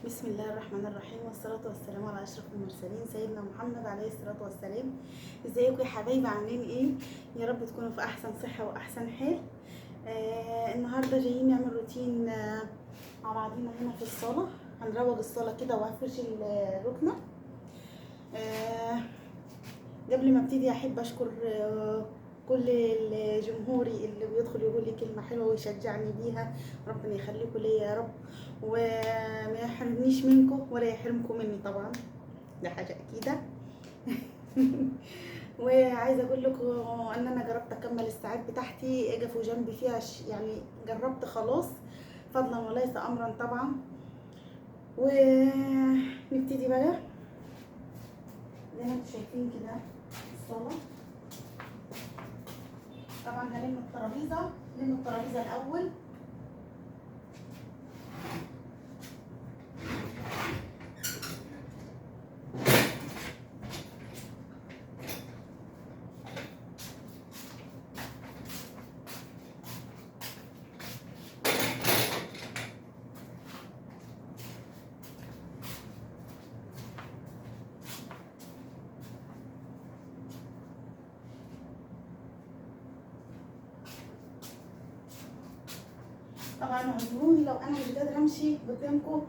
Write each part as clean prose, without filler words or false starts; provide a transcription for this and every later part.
بسم الله الرحمن الرحيم، والصلاة والسلام على أشرف المرسلين سيدنا محمد عليه الصلاة والسلام. ازيكم يا حبايبي؟ عاملين ايه؟ يا رب تكونوا في أحسن صحة وأحسن حال. النهاردة جايين نعمل روتين مع بعضينا هنا في الصالة. هنروج الصالة كده وهفرش الركنة. قبل ما ابتدي احب اشكر كل جمهوري اللي بيدخل يقول لي كلمة حلوة ويشجعني بيها. ربنا يخليكم ليا يا رب وما يحرمنيش منكم ولا يحرمكم مني، طبعا ده حاجة اكيدة. وعايزه اقول لكم ان انا جربت اكمل الساعات بتاعتي، اقفوا جنبي فيها، يعني جربت خلاص، فضلا وليس امرا طبعا. ونبتدي بقى زي ما انتم شايفين كده الصاله. طبعا هلم الترابيزة، نلم الترابيزة الاول. طبعا اعذروني لو انا مش قادرة امشي قدامكم،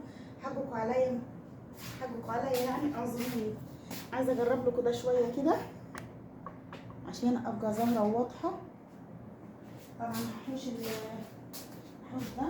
حقكم عليا حقكم عليا، يعني اعذروني. عايزه اجرب لكم ده شوية كده عشان ابقى ظاهره وواضحة. طبعا هحوش الحوش ده.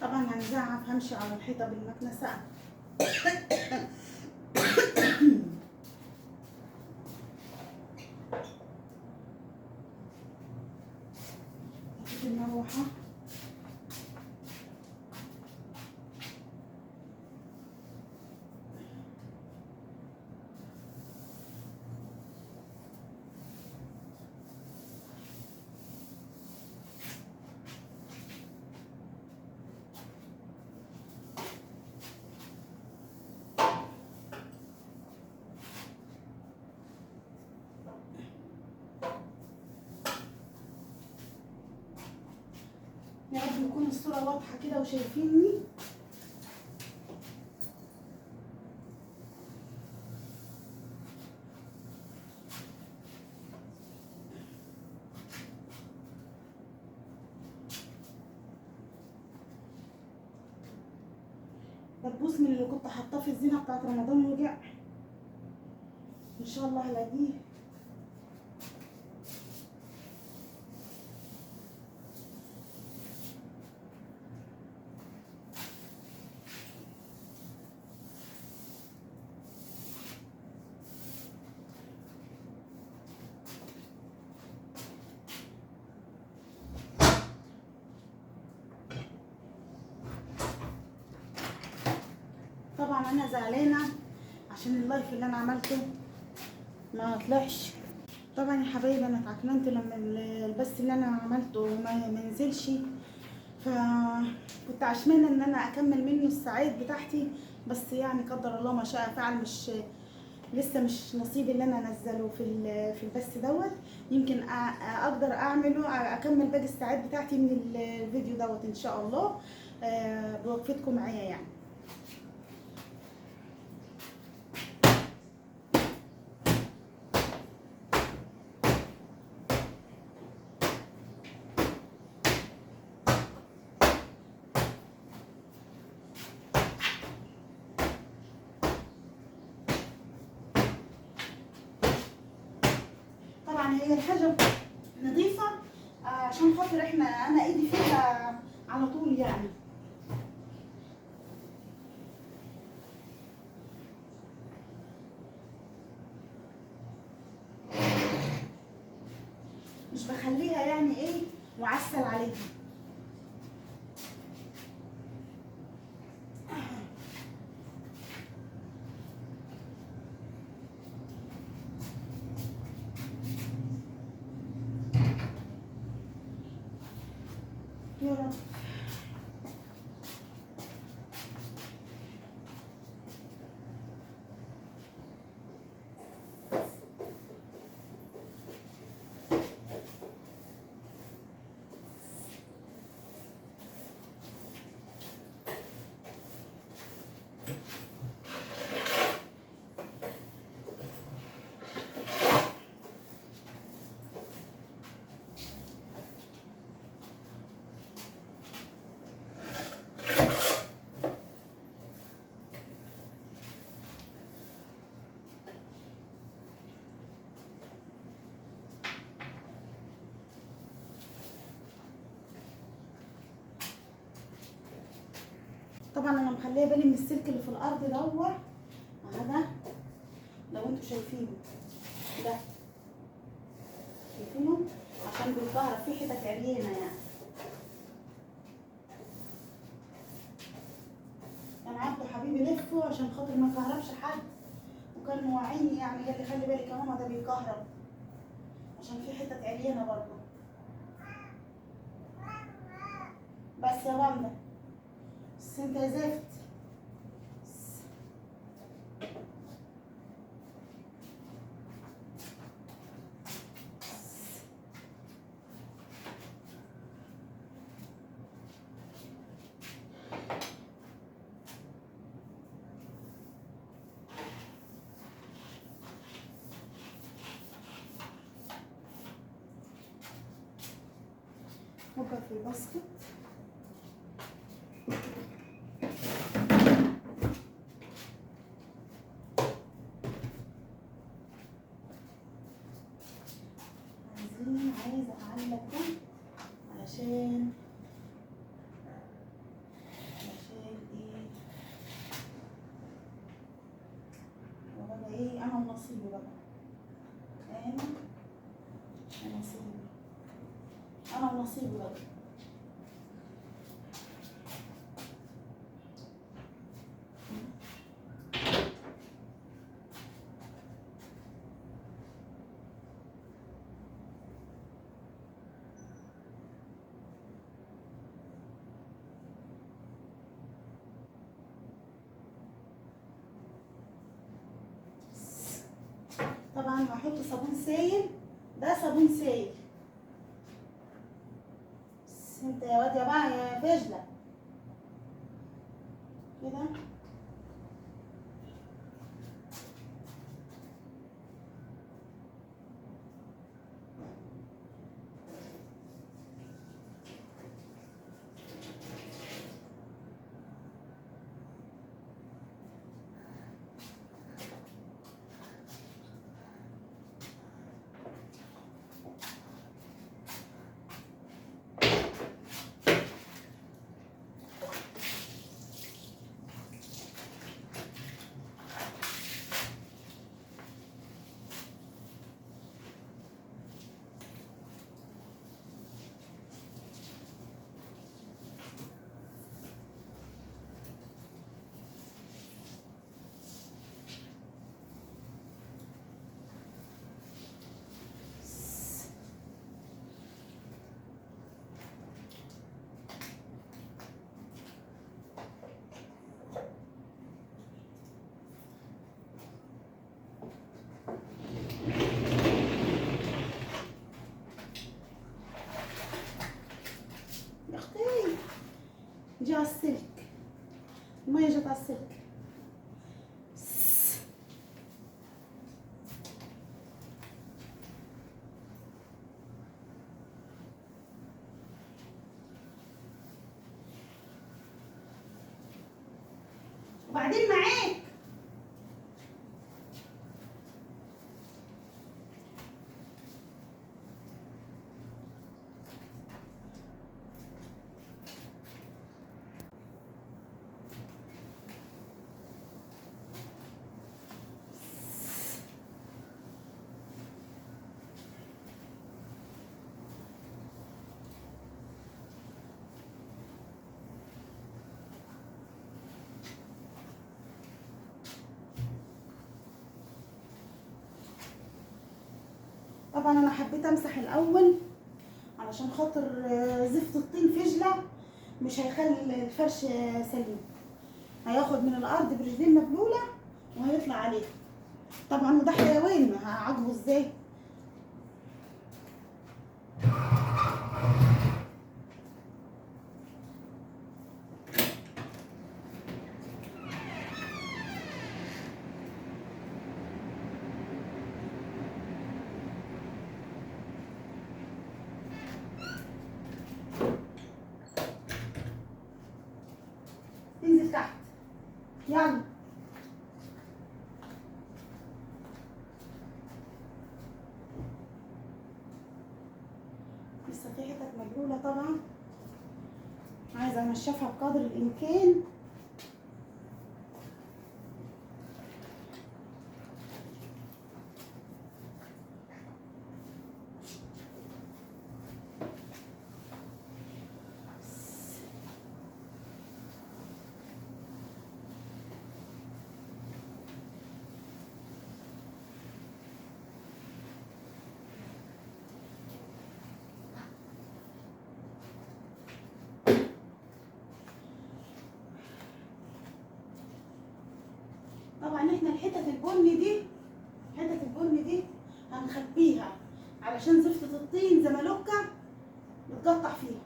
طبعا هنزعف، همشي على الحيطة بالمكنسه. المروحة يا رب يكون الصورة واضحة كده وشايفيني. دبوس من اللي كنت حاطاه في الزينة بتاعت رمضان وجع، ان شاء الله هلاقيه. طبعا انا زعلانة عشان ال live اللي انا عملته ما طلعش. طبعا يا حبايبي انا اتعكننت لما البث اللي انا عملته ما نزلش، فكنت عشمانه ان انا اكمل منه الساعات بتاعتي، بس يعني قدر الله ما شاء فعل، مش لسه مش نصيبي اللي انا انزله في البث دوت. يمكن اقدر اعمله اكمل باقي الساعات بتاعتي من الفيديو دوت ان شاء الله، بوقفتكم معايا يعني. هي الحاجة نظيفة عشان خاطر احنا انا ايدي فيها على طول يعني. مش بخليها يعني ايه معسل عليها. يا رب. طبعا انا مخليه بالي من السلك اللي في الارض دوت هذا، لو انتوا شايفينه ده، شايفينه عشان بيتكهرب في حتت عريانه يعني. انا عبده حبيبي لفه عشان خاطر ما يكهربش حد، وكان موعيني يعني، قال لي خلي بالك يا ماما ده بيكهرب عشان في حتت عريانه برضه. بس يا باندا بس انت زفت. هوبا في ال basket. عايزه اعلق ده علشان ايه وبقى ايه، انا ونصيبي بقى، انا ونصيبي، انا ونصيبي بقى. طبعا هحط صابون سايل، ده صابون سايل. بس انت يا واد يا بقى يا فجله كده. على السلك، المية جت على السلك. وبعدين معاك طبعا انا حبيت امسح الاول علشان خاطر زفت الطين فجله مش هيخلي الفرش سليم، هياخد من الارض برجلين مبلوله وهيطلع عليها. طبعا وده حيوان هعاقبه ازاي؟ انزل تحت يلا. لسه في حتت مبلوله طبعا، عايزه انشفها بقدر الامكان. طبعا احنا الحتت البني دي، حتت البني دي هنخبيها علشان زفتة الطين زمالوكة بتقطع فيها.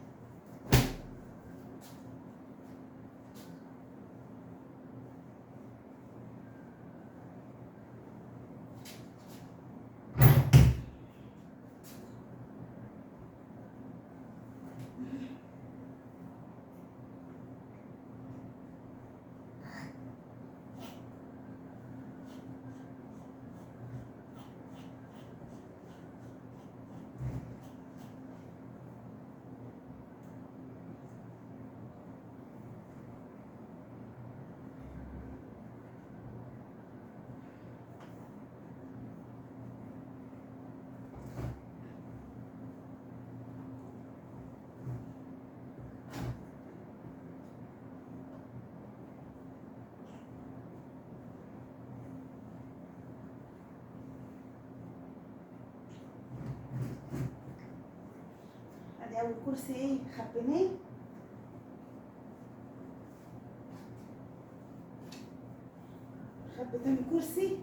ادي اول كرسي ايه خبيناه. خبي تاني كرسي.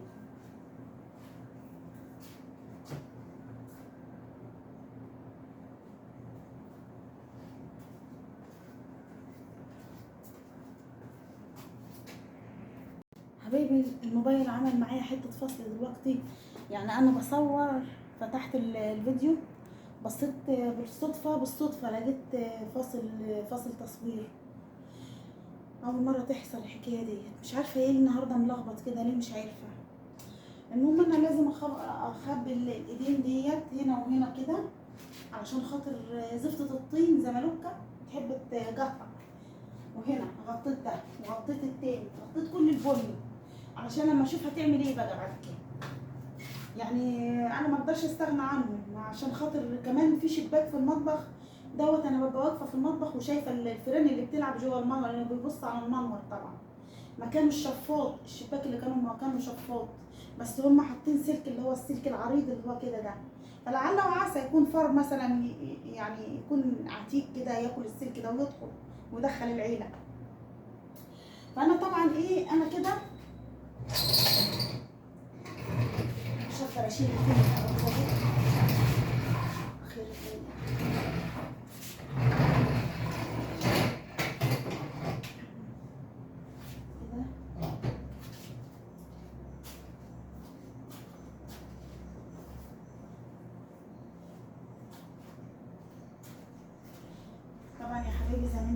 حبايبي الموبايل عمل معايا حتة فصل دلوقتي، يعني انا بصور فتحت الفيديو بصيت بالصدفة لقيت فاصل تصوير. اول مرة تحصل الحكاية ديت، مش عارفه ايه النهارده ملخبط كده ليه، مش عارفه. المهم انا لازم اخبي الايدين ديت هنا وهنا كده علشان خاطر زفتة الطين زمالوكة بتحب تقطع. وهنا غطيت ده وغطيت التاني، غطيت كل البني علشان لما اشوف هتعمل ايه بقى بعد كده. يعني انا ما اقدرش استغنى عنهم عشان خاطر كمان في شباك في المطبخ دوت، انا ببقى واقفة في المطبخ وشايفه الفيران اللي بتلعب جوه المنور، لانه بيبص على المنور طبعا. مكانه الشفاط، الشباك اللي كانوا مكانه شفاط، بس هم حاطين سلك اللي هو السلك العريض اللي هو كده ده، فلعل وعسى يكون فار مثلا، يعني يكون عتيق كده ياكل السلك ده ويدخل ويدخل العيلة. فانا طبعا ايه، انا كده مش هقدر اشيل التاني دي. خير.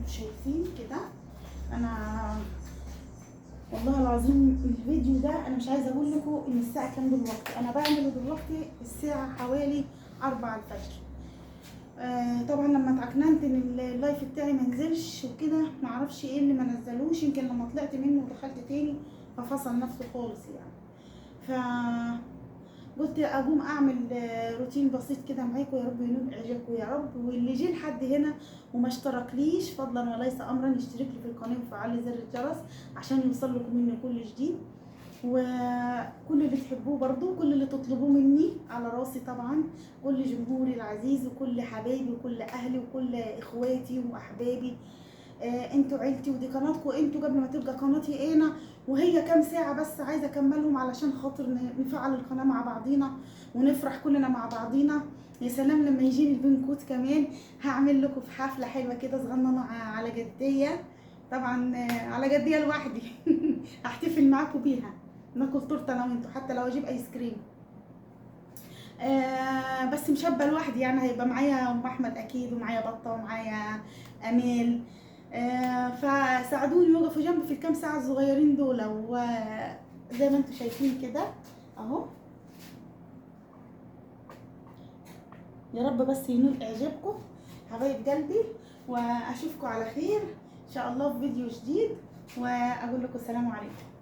انتم شايفين كده. انا والله العظيم الفيديو ده انا مش عايزه اقول لكم ان الساعة كام دلوقتي، انا بعمله دلوقتي الساعة حوالي 4 الفجر. طبعا لما اتعكننت ان ال live بتاعي ما نزلش وكده، معرفش ايه اللي ما نزلوش، يمكن لما طلعت منه ودخلت تاني ففصل نفسه خالص يعني. ف قلت اقوم اعمل روتين بسيط كده معاكم، يا رب ينول اعجابكم يا رب. واللي جه لحد هنا وما اشتركليش فضلا وليس امرا يشترك لي في القناة ويفعل زر الجرس عشان يوصل لكم مني كل جديد، وكل اللي تحبوه برضو، كل اللي تطلبوه مني على راسي طبعا، كل جمهوري العزيز وكل حبايبي وكل اهلي وكل اخواتي واحبابي. انتوا عيلتي ودي قناتكم انتوا قبل ما تبقى قناتي انا، وهي كام ساعة بس عايزه اكملهم علشان خاطر نفعل القناة مع بعضينا ونفرح كلنا مع بعضينا. يا سلام لما يجيني البنكوت كمان، هعمل لكم في حفلة حلوة كده صغننه على جدية، طبعا على جدية لوحدي هحتفل معاكم بيها، ناكل تورته انا وانتوا، حتى لو اجيب ايس كريم. بس مش هبقى لوحدي يعني، هيبقى معايا ام احمد اكيد، ومعايا بطه، ومعايا امال. فساعدوني وقفوا جنبي في الكام ساعة الصغيرين دول. وزي ما انتم شايفين كده اهو، يا رب بس ينول اعجابكم حبايب قلبي، واشوفكم على خير ان شاء الله في فيديو جديد، واقول لكم السلام عليكم.